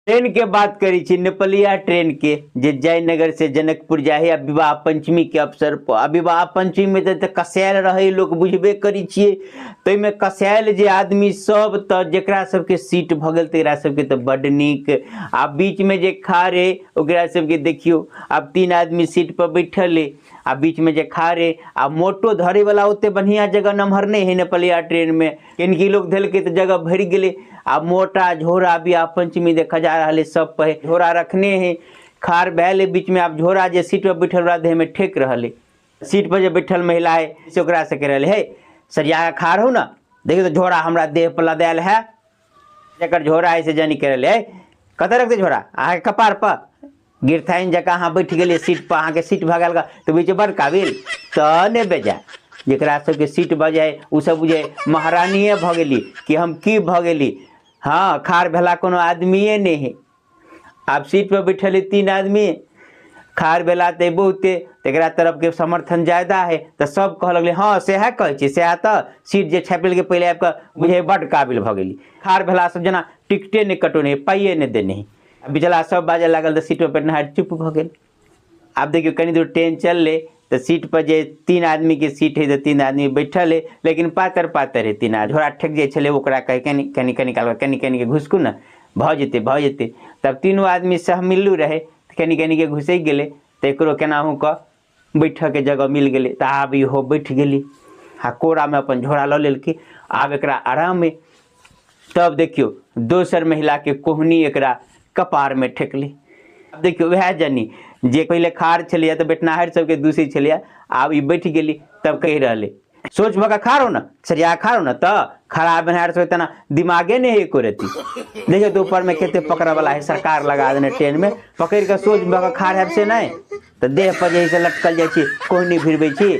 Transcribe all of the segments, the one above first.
Train के बात करै छी, नेपालिया ट्रेन के जे जयनगर से जनकपुर जाए है विवाह पंचमी के अवसर पर। आ विवाह पंचमी में तऽ कसायल रहे लोक, बुझबे करै छियै, ताहिमे कसायल जे आदमी सब, तऽ जकरा सबके सीट भऽ गेल तकरा सबके तऽ बड्ड नीक। आ बीचमे जे खाड़ है ओकरा सबके देखियौ, आब 3 आदमी सीट पर बैठल है आ बीचमे जे खाड़ है, आ मोटो धरैवला ओते बढ़िआँ जगह नमहर नहि है नेपालिया ट्रेनमे, किनकी लोग धेलकै तऽ जगह भरि गेलै। आ मोटा झोरा बियाह पंचमी देखा जा रहल है, सब पे झोरा रखने है, खाड़ भेल है बीचमे। आब झोरा जे सीट पर बैठल रहा देहमे ठेक रहल है। सीट पर जे बैठल महिला है से ओकरा से कहि रहल है, सरिया के खाड़ हो ना, देखियौ तऽ झोरा हमरा देह पर लदायल है। जकर झोरा है से जानी कहि रहल है, कतऽ रखतै झोरा? अहाँके कपार पर गिरथाइन जकाँ अहाँ बैठ गेलियै सीट पर, अहाँके सीट भऽ गेल तऽ बुझै छियै बड़ काबिल तऽ नहि बेजाय। जकरा सबके सीट भऽ जाइ ओ सब बुझै महारानिए भऽ गेली कि हम की भऽ गेली। हँ, खाड़ भेला कोनो आदमिए नहि है। आब सीट पर बैठल है 3 आदमी, खाड़ भेला तऽ बहुते, तकरा तरफके समर्थन ज्यादा है, तऽ सब कहऽ लगलै हँ सएह कहै छी, सएह तऽ सीट जे छापि लेलकै पहिले आबि कऽ बुझै बड्ड काबिल भऽ गेली। खाड़ भेला सब जेना टिकटे नहि कटौने है, पाइए नहि देने है। आ बिचला सब बाजऽ लागल तऽ सीट पर बैठनिहार चुप भऽ गेल। आब देखियौ कनी दूर ट्रेन चललै तऽ सीट पर जे 3 आदमीके सीट है तऽ 3 आदमी बैठल है, लेकिन पातर पातर है 3 आदमी। झोरा ठेक जाइ छलै ओकरा कहै कनी कनी कनी काल कनी कनी के घुसकू ने, भऽ जेतै भऽ जेतै। तब तीनू आदमी सहमिल्लू रहै, कनी कनी के घुसकि गेलै तऽ एकरो केनाहु कऽ बैठऽके जगह मिल गेलै। तऽ आब इहो बैठ गेली आ कोरामे अपन झोरा लऽ लेलकै, आब एकरा आराम अइ। तब देखियौ दोसर महिलाके कोहनी एकरा कपारमे ठेकलै। आब देखियौ वएह जनी जे पहिले खाड़ छलैए तऽ बैठनाहर सबके दूसै छलैए, आब ई बैठ गेली तब कहि रहलै सोच भऽ कऽ खाड़ो ने, सरिया खाड़ो ने, तऽ खड़ा भेनाहर सब तेना दिमागे नहि है एको रत्ती। देखियौ तऽ ऊपरमे कते पकड़ऽवला है, सरकार लगा देने ट्रेनमे, पकड़ि कऽ सोच भऽ कऽ खाड़ हैब से नहि, तऽ देह पर जे है से लटकल जाइ छी, कोहनी भिड़बै छी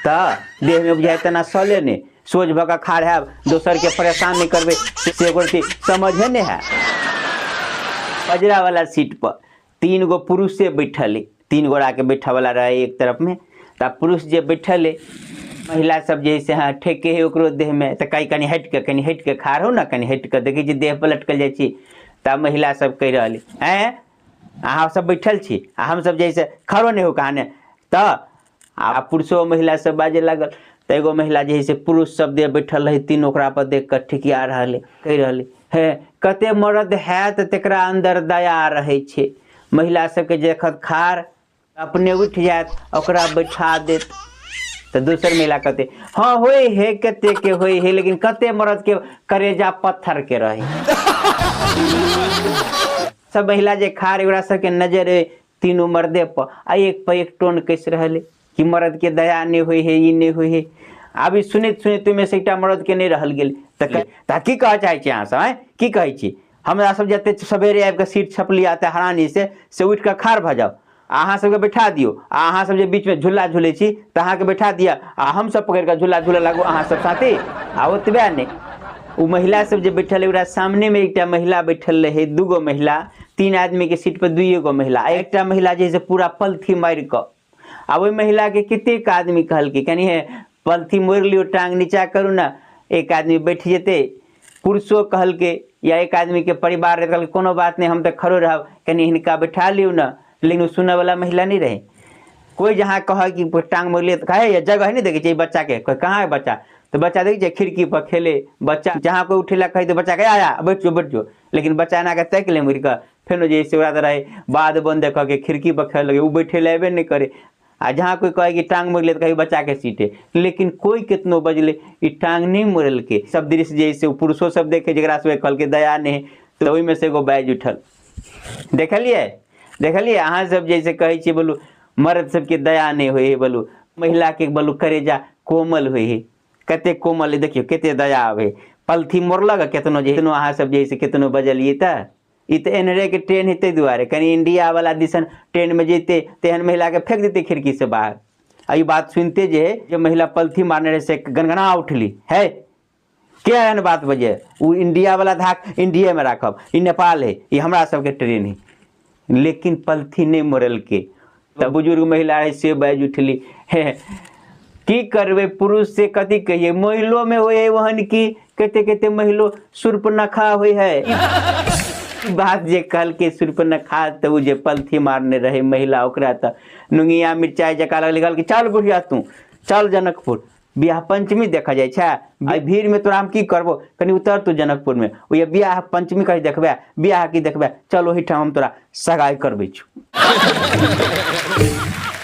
तऽ देहमे बुझाइ तेना सले नहि। सोझ भऽ कऽ खाड़ हैब, दोसरके परेशान नहि करबै से एको रत्ती समझे नहि है। बजरावला सीट पर 3 गो पुरुषे बैठल है, 3 गोराके बैठऽवला रहै एक तरफमे, तऽ पुरुष जे बैठल है महिला सब जे है से हँ ठेके है ओकरो देहमे, तऽ कहीं कनि हटि कऽ कनि हटि कऽ खाड़ हो ने, कनि हटि कऽ देखै छी देह पर लटकल जाइ छी। तब महिला सब कहि रहल है, आँय अहाँ सब बैठल छी आ हमसब जे है से खड़ो नहि हो कहाने। तऽ आ पुरुषो महिला सब बाजे लागल, तऽ एगो महिला जे है से पुरुष सब जे बैठल रहै तीन ओकरा पर देख कऽ ठिकिया रहल है, कहि रहल है, हे कते मरद हैत तकरा अन्दर दया रहै छै, महिला सबके जे देखत खाड़ अपने उठि जायत ओकरा बैठा देत। तऽ दोसर महिला कहतै हँ होइ है कते के होइ है, लेकिन कते मरद के करेजा पत्थर के रहे। सब महिला जे खाड़ ओकरा सबके नजर है तीनू मर्दे पर, आ एक पर एक टोन कसि रहल है कि मर्द के दया नहि होइ है, ई नहि होइ है। आब ई सुनैत सुनैत ओहिमे से एकटा मर्द के नहि रहल गेल, तऽ की कहऽ चाहै छी अहाँ सब, आँय की कहै छी? हमरा सब जते सवेरे आबि कऽ सीट छपली आ हरानी से उठि कऽ खाड़ भऽ जाउ, अहाँ सबके बैठा दियौ, आ अहाँ सब जे बीचमे झूला झूलै छी तऽ अहाँके बैठा दिअ आ हमसब पकड़ि कऽ झूला झूलऽ लागू अहाँ सब साथी। आ ओतबे नहि, ओ महिला सब जे बैठल ओकरा सामनेमे एकटा महिला बैठल रहै, 2 गो महिला, 3 आदमीके सीट पर 2 गो महिला, आ एकटा महिला जे है से पूरा पलथी मारि कऽ, आ ओहि महिलाके कतेक आदमी कहलकै कनि हे पलथी मोड़ि लियौ, टांग नीचा करू ने, एक आदमी बैठ जेतै। पुरुषो कहलकै या एक आदमीके परिवार रहै, कहलकै कोनो बात नहि हम तऽ खड़ो रहब, कनि हिनका बैठा लियौ ने। लेकिन ओ सुनऽवला महिला नहि रहै। कोइ जहाँ कहै कि टांग मोड़ि लिअ तऽ कहै जगह नहि देखै छियै बच्चाके, कहै कहाँ है बच्चा, तऽ बच्चा देखै छियै खिड़की पर खेले बच्चा, जहाँ कोइ उठेला कहै तऽ बच्चा कहै आया बैठ जो बैठ जो, लेकिन बच्चा एना कऽ ताकि लै मुड़ि कऽ, फेनो जे से ओकरा तऽ रहै बाध बन देखऽ के खिड़की पर खेल लगे, ओ बैठे लए अयबे नहि करै। आ जहाँ कोइ कहै कि टांग मोड़ि ले तऽ कहै बच्चाके सीट है, लेकिन कोइ केतनो बजलै ई टांग नहि मोड़लकै। सब दृश्य जे है से ओ पुरुषो सब देखै जकरा सबके कहलकै दया नहि है, तऽ ओहिमे से एगो बाजि उठल, देखलियै देखलियै अहाँ सब जैसे कहै छियै बोलू मर्द सबके दया नहि होइ है, बोलू महिलाके बोलू करेजा कोमल होइ है, कते कोमल है देखियौ कते दया आबै, पलथी मोड़लक केतनो जे केतनो अहाँ सब जे है से केतनो बजलियै। तऽ ई तऽ एन्हरेके ट्रेन है ताहि दुआरे कनि इंडियावला दिसन ट्रेनमे जैते तेहन महिलाके फेंक देतै खिड़की से बाहर। आ ई बात सुनिते जे है जे महिला पलथी मारने रहै से गनगना उठली, है के एहन बात बजे, ओ इंडियावला धाक इंडियेमे राखब, ई नेपाल है, ई हमरा सबके ट्रेन है। लेकिन पलथी नहि मोड़लकै। तऽ बुजुर्ग महिला रहै से बाजि उठली, हे की करबै पुरुष से कथी कहियै, महिलोमे होइ है ओहन कि कते कते महिलो सूर्पनखा होइ है। ई बात जे कहलकै सूर्यपनखा तऽ ओ जे पलथी मारने रहै महिला ओकरा तऽ नुंगिया मिरचाइ जकाँ लगलै। कहलकै चल बुढ़िया तू चल जनकपुर, बियाह पंचमी देखऽ जाइ छै, एहि भीड़मे तोरा हम की करबो, कनि उतर तू जनकपुरमे, ओहि बियाह पंचमी कही देखबै, बियाह की देखबै, चल ओहिठाम हम तोरा सगाइ करबै छौ।